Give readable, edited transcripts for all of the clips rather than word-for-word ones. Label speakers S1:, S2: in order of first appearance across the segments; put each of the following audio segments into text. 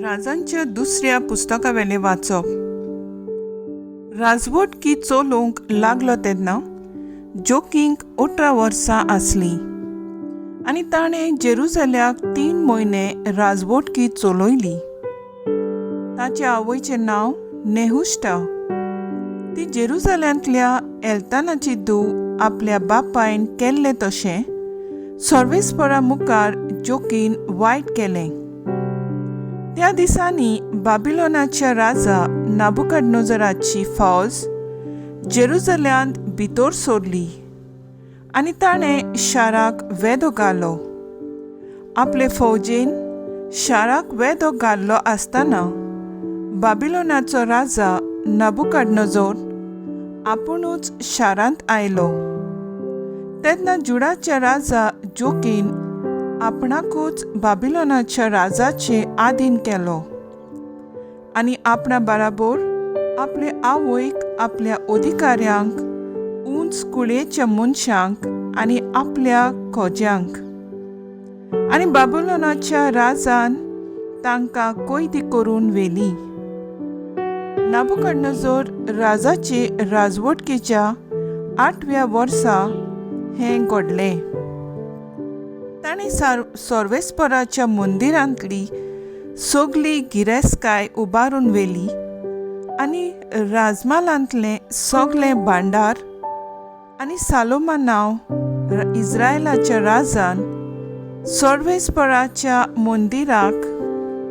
S1: राजांच्या दुसऱ्या पुस्तकावेलें वाचप. राजवटकी चलोवंक लागलो तेन्ना जोकींक 18 वर्सां आसलीं आनी ताणें जेरुजाल्याक 3 म्हयने राजवटकी चलयली. ताचे आवयचें नांव नेहुश्टा. ती जेरुजाल्यांतल्या एल्तानाची धूव आपल्या बापायन केल्लें तशें सर्वेस्परा मुखार जोकीन वायट केलें. त्या दिसांनी बाबिलोनाच्या राजा नाबुकडनोजराची फौज जेरुजाल्यांत भितर सोडली आनी ताणें शाराक वेदो घालो. आपले फौजेन शाराक वेदो घाल्लो आसतना बाबिलोनाचो राजा नाबुकडनोजर आपुणूच शारांत आयलो. तेन्ना जुडाच्या राजा जोकीन आपणाकूच बाबिलोनाच्या राजाचे आधीन केलो आनी आपणा बराबर आपले आवयक, आपल्या अधिकाऱ्यांक, उंच कुळयेच्या मनशांक आनी आपल्या खोज्यांक. आनी बाबिलोनाच्या राजान तांकां कैदी करून व्हेली. नाबुकडनोजर राजाचे राजवटकेच्या 8व्या वर्सा हें घडलें. ताणें सर्वेस्पराच्या मंदिरांतली सगली गिरेस्तकाय उबारून व्हेली आनी राजमालांतलें सगलें भांडार आनी सालोमा नांव इस्रायलाच्या राजान सर्वेस्पराच्या मंदिराक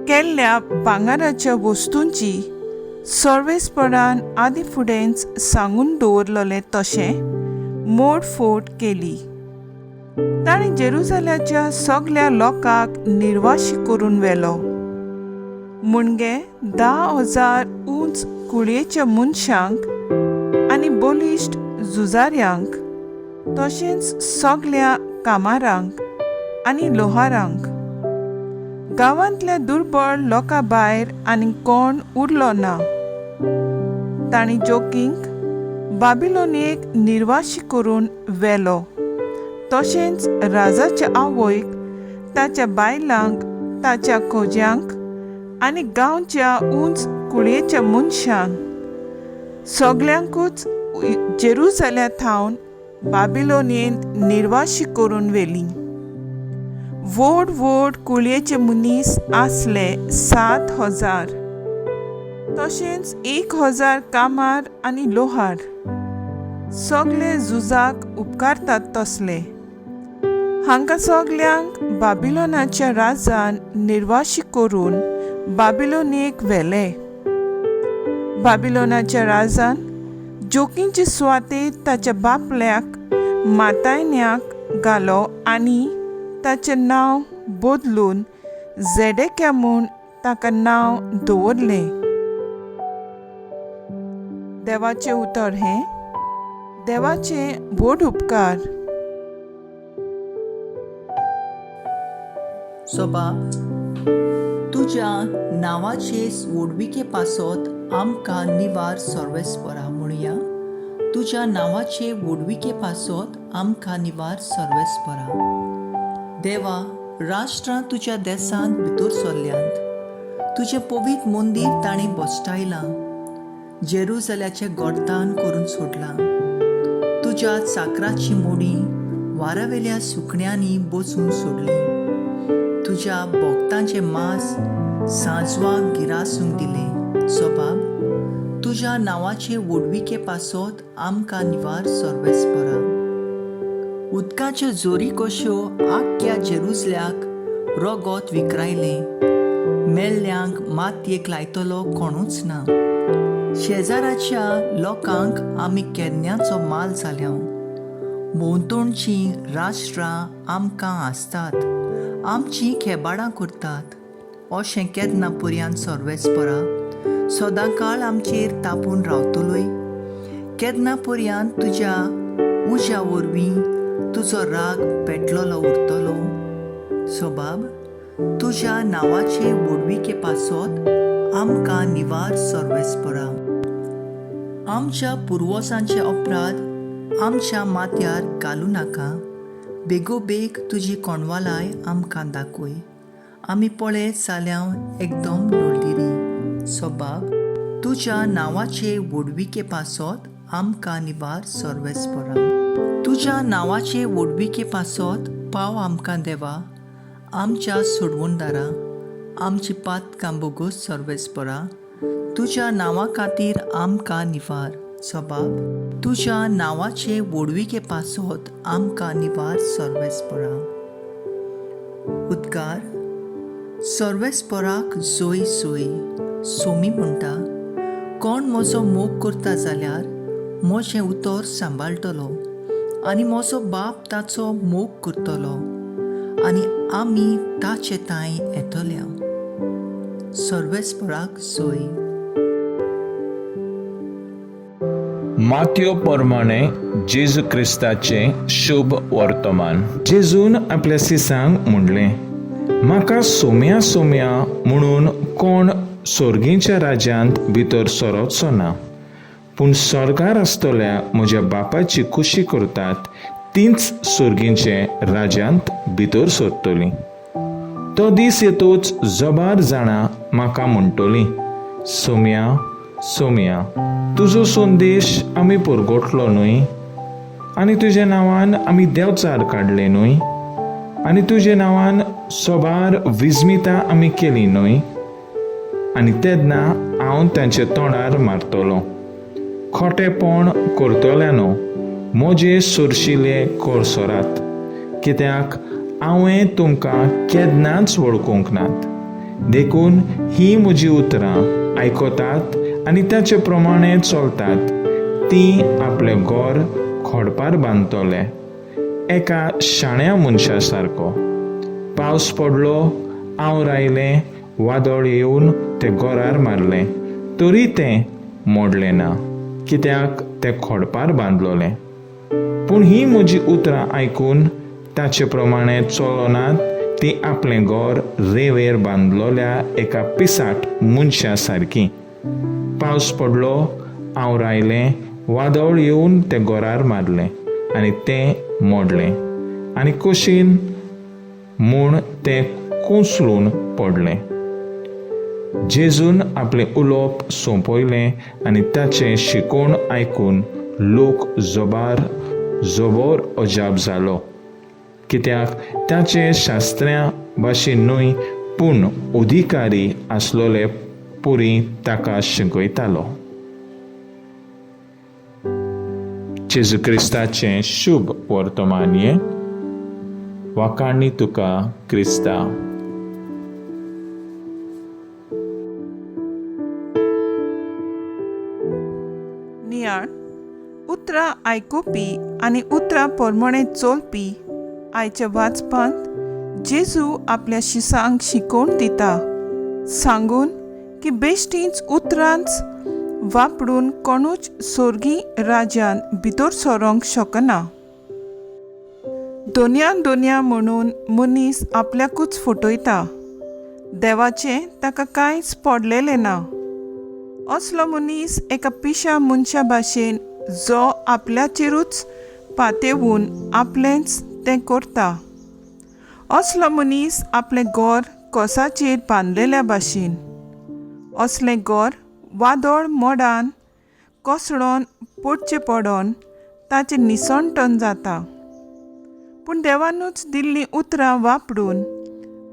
S1: केल्ल्या भांगराच्या वस्तूंची सर्वेस्परान आदी फुडेंच सांगून दवरलेलें तशें मोडफोड केली. ताणें जेरुजाल्याच्या सगल्या लोकांक निर्वाशी करून व्हेलो. मुणगे 10,000 उंच कुळयेच्या मनशांक आनी बलिश्ट झुजाऱ्यांक, तशेंच सगल्या कामारांक आनी लोहारांक. गांवांतल्या दुर्बळ लोकां भायर आनी कोण उरलो ना. तांणी जोकींक बाबिलोनियेक निर्वाशी करून व्हेलो. तशेंच राजाच्या आवयक, ताच्या बायलांक, ताच्या खोज्यांक आनी गांवच्या उंच कुळयेच्या मनशांक सगल्यांकूच जेरुजाल्या थावन बाबिलोनियेंत निर्वाशी करून व्हेली. व्हड व्हड कुळयेचे मनीस आसले 7,000, तशेंच 1,000 कामार आनी लोहार, सगले झुजाक उपकारतात तसले. हांकां सगल्यांक बाबिलोनाच्या राजान निर्वाशी करून बाबिलोनियेक व्हेले. बाबिलोनाच्या राजान जोकींचे सुवातेर ताच्या बापल्याक मातायन्याक घालो आनी ताचें नांव बदलून झेडेक्या म्हूण ताका नांव दवरलें. देवाचें उतर हें. देवाचे व्हड उपकार.
S2: सोबाब, तुज्या नांवाचे व्हडविके पासत आमकां निवार सर्वेस्परा म्हणया. तुज्या नांवाचे व्हडविके पासत आमकां निवार सर्वेस्परा. देवा, राष्ट्रां तुज्या देसांत भितर सरल्यांत. तुजें पवित्र मंदीर तांणी बसटायलां, जेरुजाल्याचें गोडतान करून सोडलां. तुज्या चाकराची मोडी वारावेल्या सुकण्यांनी बसून सोडली. तुज्या भोक्तांचें मांस सांजवाक गिरासूंक दिलें. सोबाब, तुज्या नांवाचे व्हडविके पासत आमकां निवार सर्वेस्परा. उदकाच्यो जोरी कश्यो आख्ख्या जेरुजल्याक रगत विकरायलें. मेल्ल्यांक मातयेक लायतलो कोणूच ना. शेजाराच्या लोकांक आमी केन्नाचो माल जाल्या. भोंवतणचीं राष्ट्रां आमकां आसतात, आमचीं खेबाडां करतात. अशें केन्ना पर्यान सर्वेस्परा, सदांकाळ आमचेर तापून रावतलोय? केन्ना पर्यान तुज्या उज्या वरवीं तुजो राग पेटलेलो उरतलो? सोबाब, तुज्या नांवाचे व्हडविके पासत आमकां निवार सर्वेस्परा. आमच्या पुर्वजांचे अपराध आमच्या माथ्यार घालूं नाका. बेगोबेग तुजी कोणवालाय आमकां दाखय. आमी पळयत जाल्यार एकदम लोळदिरी सोबाब तुज्या नांवाचे व्हडविके पासत आमकां निवार सर्वेस्परा. तुज्या नांवाचे व्हडविके पासत पाव आमकां देवा आमच्या सोडवणदारा आमची पातकां बोगोस सर्वेस्परा. तुज्या नांवा खातीर आमकां निवार सबाब तुज्या नांवाचे व्हडविके पासत आमकां निवार सर्वेस्परा. उद्गार. सर्वेस्पराक जोय जोय. सोमी म्हणटा कोण म्हजो मोग करता जाल्यार म्हजें उतर सांबाळटलो आनी म्हजो बाप ताचो मोग करतलो आनी आमी ताचे तांय येतल्या. सर्वेस्पराक जोय.
S3: मातयो प्रमाणे जेजू क्रिस्ताचें शुभ वर्तमान. जेजून आपल्या सिसांक म्हणलें, म्हाका सोम्या सोम्या म्हणून कोण सोर्गीच्या राज्यांत भितर सरोचो ना, पूण स्वर्गार आसतल्या म्हज्या बापाची खुशी करतात तींच सोर्गींचे राज्यांत भितर सरतलीं. तो दीस येतोच जबार जाणां म्हाका म्हणटलीं, सोम्या सोम्या, तुजो संदेश आमी परगटलो न्हय, आनी तुज्या नांवान आमी देंवचार काडले न्हय, आनी तुज्या नांवान सोबार विस्मितां आमी केली न्हय? आनी तेन्ना हांव तांच्या तोंडार मारतलो, खोटेपण करतल्यानो, म्हजे सोरशिले कोरसरात, कित्याक हांवें तुमकां केन्नाच वळखूंक नात. देखून ही म्हजी उतरां आयकतात आनी ताचे प्रमाणे चलतात तीं आपलें घर खोडपार बांदतले एका शाण्या मनशा सारको. पावस पडलो, आंवर आयलें, वादळ येवन तें घरार मारलें, तरी तें मोडलें ना, कित्याक तें खोडपार बांदलोलें. पूण ही म्हजी उतरां आयकून ताचे प्रमाणे चलनात ती आपलें घर रेंवेर बांदलोल्या एका पिसाट मनशा सारकी. पावस पडलो, आंवर आयलें, वादळ येवन तें घरार मारलें आनी तें मोडलें आनी कशीन म्हूण तें कोसळून पडलें. जेजून आपलें उलोवप सोंपयलें आनी ताचें शिकोवण आयकून लोक जबार जबर अजाप जालो, कित्याक ताचें शास्त्र्यां भाशेन न्हय पूण अधिकारी आसलोले पुरी ताका शिकयतालो. जेजू क्रिस्ताचें शुभ वर्तमान हें. वाखाणी तुका क्रिस्ता.
S1: नियाळ. उतरां आयकुपी आनी उतरां परमणे चलपी. आयच्या वाचपांत जेजू आपल्या शिसांक शिकोवन दिता सांगून की बेश्टींच उतरांच वापरून कोणूच सोर्गी राज्यान भितर सरोंक शकना. दोनया दोनया म्हणून मनीस आपल्याकूच फटयता, देवाचें ताका कांयच पडलेलें ना. असलो मनीस एका पिशा मनशा भाशेन जो आपल्याचेरूच पातेवन आपलेंच तें करता. असलो मनीस आपलें घर कोसाचेर बांदलेल्या भाशेन. असलें घर वादळ मोडान कोसळोन पडचें पडोन ताचें निसणटन जाता. पूण देवानूच दिल्लीं उतरां वापरून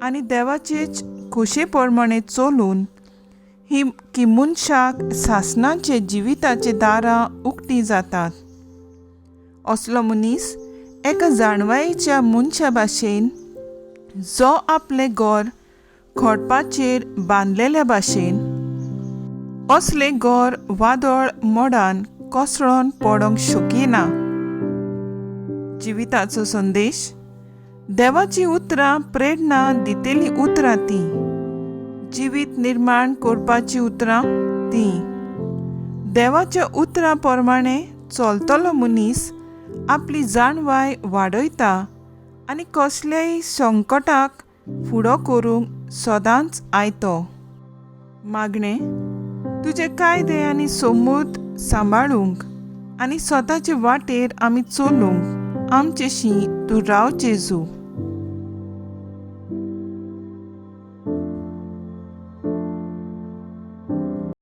S1: आनी देवाचेच खोशे प्रमाणे चलून ही की मनशाक सासणाचे जिविताचे दारां उक्तीं जातात. असलो मनीस एका जाणवायेच्या मनशा भाशेन जो आपलें घर खोडपाचेर बांदलेल्या भाशेन. असलें घर वादळ मोडान कोसळोन पडोंक शकना. जिविताचो संदेश. देवाचीं उतरां प्रेरणा दितेलीं उतरां तीं, जिवीत निर्माण करपाचीं उतरां तीं. देवाच्या उतरां प्रमाणे चलतलो मनीस आपली जाणवाय वाडयता आनी कसल्याय संकटाक फुडो करूंक सदांच आयतो. मागणें. तुजे कायदे आनी सोमूत सांबाळूंक आनी स्वताचे वाटेर आमी चलूंक आमचेशी तूं राव जेजू.